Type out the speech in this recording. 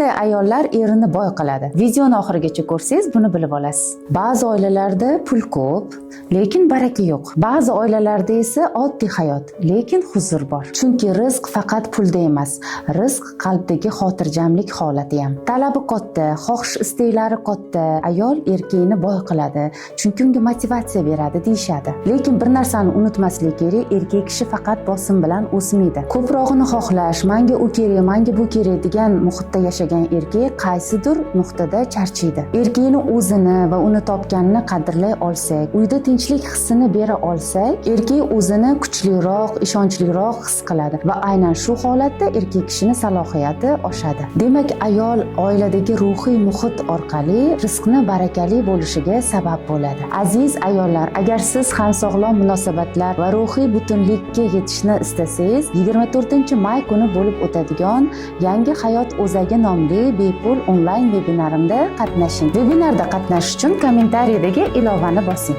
Qanday ayollar erini boy qiladi? Videoni oxirigacha ko'rsangiz, buni bilib olasiz. Ba'zi oilalarda pul ko'p, lekin baraka yo'q. Ba'zi oilalarda esa oddiy hayot, lekin huzur bor. Chunki rizq faqat pulda emas, rizq qalbdagi xotirjamlik holati ham. Talabi katta, xohish istaklari katta ayol erkakni boy qiladi, chunki unga motivatsiya beradi deyishadi. Lekin bir narsani unutmaslik kerak: erkak kishi faqat bosim bilan o'smaydi. Ko'prog'ini xohlash, manga u kerak, manga bu kerak degan muhitda yashagan erkak qaysidir nuqtada charchaydi. Erkakni o'zini va uni topganini qadrlay olsak, uyda tinchlik hissini bera olsak, erkak o'zini kuchliroq, ishonchliroq his qiladi va aynan shu holatda erkak kishini salohiyati oshadi. Demak, ayol oiladagi ruhiy muhit orqali rizqni barakali bo'lishiga sabab bo'ladi. Aziz ayollar, agar siz ham sog'lom munosabatlar va ruhiy butunlikka yetishni istasangiz, 24 may kuni bo'lib o'tadigan "Yangi hayot o'zagi" nomli bepul onlayn vebinarimda qatnashing. Vebinarda qatnashish uchun kommentariyadagi ilovani bosing.